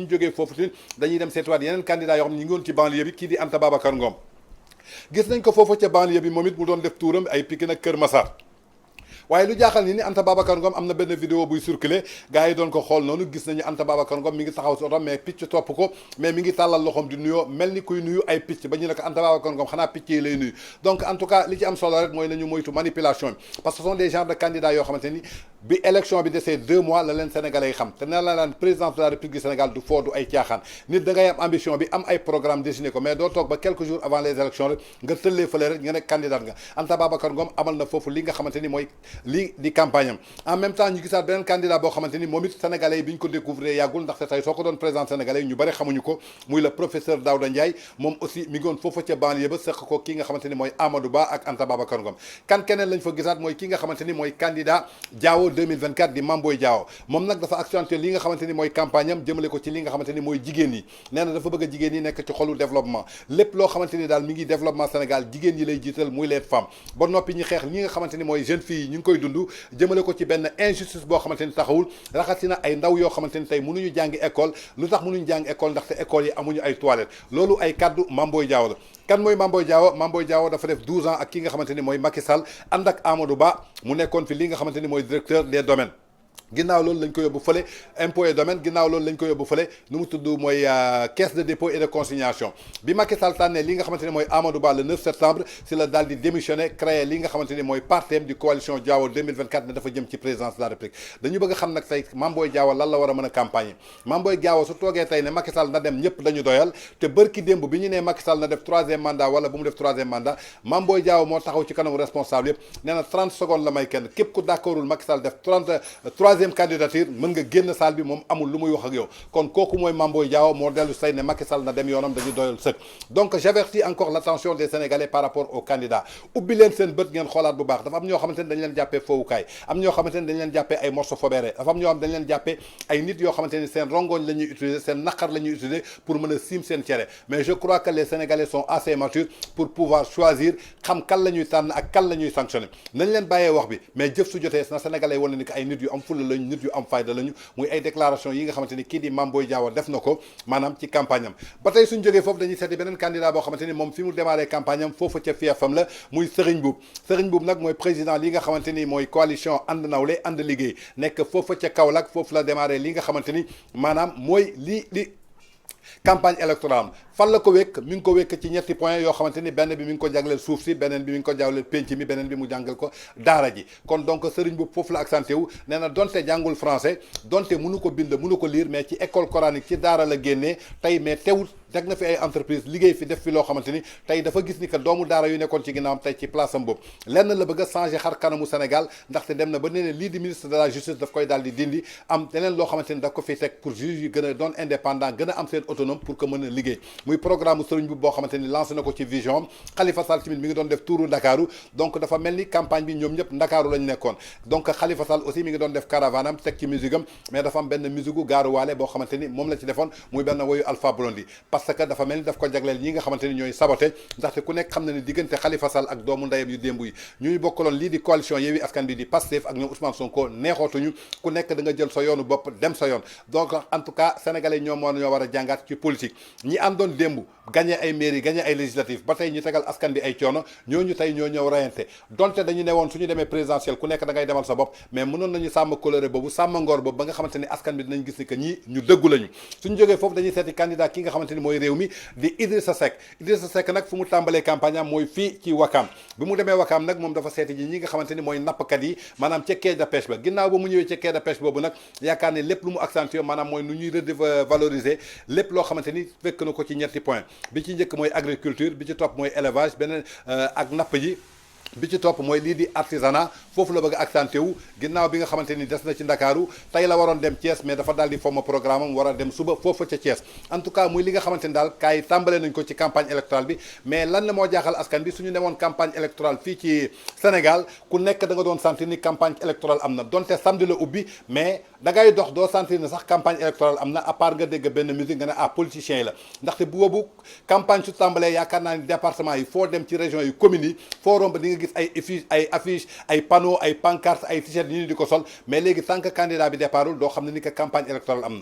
ñu jógee foofu tamit dañuy dem seetiwaat yeneen candidat yoo xam ne ñu ngi woon ci banlieue bi kii di Anta Babacar Ngom gis nañ ko foofu ca banlieue bi moom it mu doon def tuuram ay Pikine ak Kër Massar waaye lu jaaxal ni Anta Babacar Ngom am na benn vidéo buy circulé gars yi doon ko xool noonu gis nañu Anta Babacar Ngom mi ngi taxaw si oto mais picc topp ko mais mi ngi tàllal loxoom di nuyoo mel ni kuy nuyu ay picc ba ñu ne ko Anta Babacar Ngom xanaa picc yi lay nuyu donc en tout cas li ci am solo rek mooy nañu moytu manipulation bi parce que ce sont des genres de candidats yoo xamante ni bi élection bi desee 2 mois la leen sénégalais yi xam te ne la laan président de la république du Sénégal du foo du ay caaxaan nit da ngay am ambition bi am ay programme dessiné ko mais doo toog ba quelques jours avant les élections rek nga tëllee fële rek nga nekk candidat nga Anta Babacar Ngom amal na foofu li nga xamante ni mooy lii di campagne am en même temps ñu gisaat beneen candidat boo xamante ni moom it sénégalais yi bi ñu ko découvrir yàggul ndaxte tey soo ko doon président sénégalais yi ñu bëri xamuñu ko muy le professeur Daouda Ndiaye moom aussi mi ngi woon foofu ca banlieue ba seq ko kii nga xamante ni mooy Amadou Ba ak Anta Babacar Ngom kan keneen lañ fa gisaat mooy kii nga xamante ni mooy candidat Diao 2024 di Mame Boye Diao moom nag dafa accentuer li nga xamante ni mooy campagne am jëmale ko ci li nga xamante ni mooy jigéen yi nee na dafa bëgg a jigéen yi nekk ci xolu développement lépp loo xamante ni daal mi ngi développement Sénégal jigéen yi lay jiital muy les femmes ba noppi ñi xeex ñi nga xamante ni mooy jeunes filles yi ñu ngi koy dund jëmale ko ci benn injustice boo xamante ni taxawul raxatina ay ndaw yoo xamante ni tey mënuñu jàngi école lu tax mënuñu jàngi école ndaxte école yi amuñu ay toilettes loolu ay kaddu Mame Boye Diao la kan mooy Mame Boye Diao Mame Boye Diao dafa def 12 ans ak ki nga xamante ni mooy Macky Sall ànd ak Amadou Ba mu nekkoon fi li nga xamante ni mooy directeur des domaines ginnaaw loolu lañ ko yóbbu fële impôt et domaine ginnaaw loolu lañ ko yóbbu fële nu mu tudd mooy caisse de dépôt et de consignation bi Macky Sall tànnee li nga xamante ni mooy Amadou Ba le 9 septembre si la daal di démissionné créé li nga xamante ni mooy partem di coalition Diao 2024 ne dafa jëm ci présidence de la République dañu bëgg a xam nag tey Mame Boye Diao lan la war a mën a campagne Mame Boye Diao su toogee tey ne Macky Sall na dem ñëpp dañu doyal te bërki démb bi ñu nee Macky Sall na def 3e mandat wala bu mu def 3e mandat Mame Boye Diao moo taxaw ci kanamu responsable yëpp nee na 30 secondes la may kenn képp ku d'accordul Macky Sall def 3e candidature mën nga génn salle bi moom amul lu muy wax ak yow kon kooku mooy Mame Boye Diao moo dellu say ne Macky Sall na dem yoonam dañu doyal sëkk donc j'avertis encore l'attention des Sénégalais par rapport aux candidats ubbi leen seen bët ngeen xoolaat bu baax dafa am ñoo xamante ne dañ leen jàppee fowukaay am ñoo xamante ne dañ leen jàppee ay morceaux fobéré dafa am ñoo xam dañ leen jàppee ay nit yoo xamante ni seen rongoñ la ñuy utiliser seen naqar la ñuy utiliser pour mën a siim seen cere mais je crois que les Sénégalais sont assez matures pour pouvoir choisir xam kan la ñuy tànn ak kan la ñuy sanctionner nañ leen bàyyee wax bi mais jëf su jotee na Sénégalais wane ni que ay nit yu am fulla lañu nit yu am fayda lañu muy ay déclaration yi nga xamante ni kii di Mame Boye Diao def na ko maanaam ci campagne am ba tey suñ jógee foofu dañuy seeti beneen candidat boo xamante ni moom fi mu démarré campagne am foofu ca fiefam la muy Serigne Mboup Serigne Mboup nag mooy président li nga xamante ni mooy coalition ànd nawle ànd liggéey nekk foofu ca Kaolack foofu la démarré li nga xamante ni maanaam mooy li campagne électorale fan la ko wékk mi ngi ko wékk ci ñetti point yoo xamante ni benn bi mi ngi ko jagleel suuf si beneen bi mi ngi ko jagleel penc mi beneen bi mu jàngal ko daara ji kon donc Serigne Mboup foofu la accenté wu nee na donte jàngul français donte mënu ko bind mënu ko lire mais ci école coranique ci daara la génnee tey mais teewul teg na fi ay entreprise liggéey fi def fi loo xamante ni tey dafa gis ni que doomu daara yu nekkoon ci ginnaawam tey ci place am boobu lenn la bëgg a changer xar kanamu Sénégal ndaxte dem na ba nee ne lii di ministre de la justice daf koy daal di dindi am leneen loo xamante ni daf ko fi teg pour juge yi gën a doon indépendant gën a am seen autonome pour que mën a liggéey muy programme Serigne Mboup boo xamante ni lancé na ko ci vision am Khalifa Sall tamit mi ngi doon def tuuru Ndakaaru donc dafa mel ni campagne bi ñoom ñëpp Ndakaaru lañ nekkoon donc Khalifa Sall aussi mi ngi doon def caravane am teg ci musique am mais dafa am benn musique gu gaaru waale boo xamante ni moom la ci defoon muy benn woyu Alpha Blondy parce que dafa mel ni daf ko jagleel ñi nga xamante ni ñooy saboté ndaxte ku nekk xam na ni diggante Khalifa Sall ak doomu ndeyam yu démb yi ñuy bokkaloon lii di coalition Yewwi Askan Wi di Pastef ak ñoom Ousmane Sonko neexootuñu ku nekk da nga jël sa yoonu bopp dem sa yoon donc en tout cas sénégalais ñoom moo ñoo war a jàngaat ci politique ñi àndoon démb gagné ay mairie gagné ay législatif ba tey ñu tegal askan bi ay coono ñooñu tey ñoo ñëw rayante donte dañu ne woon suñu demee présidentiel ku nekk da ngay demal sa bopp mais mënoon nañu sàmm coloré boobu sàmm ngor boobu ba nga xamante ni askan bi dinañ gis ni que ñii ñu dëggu lañu suñu jógee foofu dañuy seeti candidat ki nga xamante ni mooy réew mi di Idrissa Seck nag fu mu tàmbalee campagne am mooy fii ci Wakam bi mu demee Wakam nag moom dafa seeti ji ñi nga xamante ni mooy nappkat yi maanaam ca quai de pêche ba ginnaaw ba mu ñëwee ca quai de pêche boobu nag yaakaar ne lépp lu mu accentuer maanaam mooy nu ñuy revaloriser lépp loo xamante ni fekk na ko ci ñetti point bi ci njëkk mooy agriculture bi ci topp mooy élevage beneen ak napp ji bi ci topp mooy lii di artisanat foofu la bëgg a accenté wu ginnaaw bi nga xamante ni des na ci Ndakaaru tey la waroon dem Thiès mais dafa daal di fomm programme am war a dem suba foofu ca Thiès en tout cas muy li nga xamante ni daal kaay tàmbale nañ ko ci campagne électorale bi mais lan la moo jaaxal askan bi suñu demoon campagne électorale fii ci Sénégal ku nekk da nga doon sentir ni campagne électorale am na donte samedi la ubbi mais da ngay dox doo sentir ne sax campagne électorale am na à part nga dégg benn musique nga ne ah politiciens yi la ndaxte bu boobu campagne su tàmbalee yaakaar naa ni département yi foo dem ci région yi communes yi foo romb di nga gis ay affiche ay panneaux ay pancarte ay t-shirt yi ñu di ko sol mais léegi tant que candidat bi départul doo xam ne ni que campagne électorale am na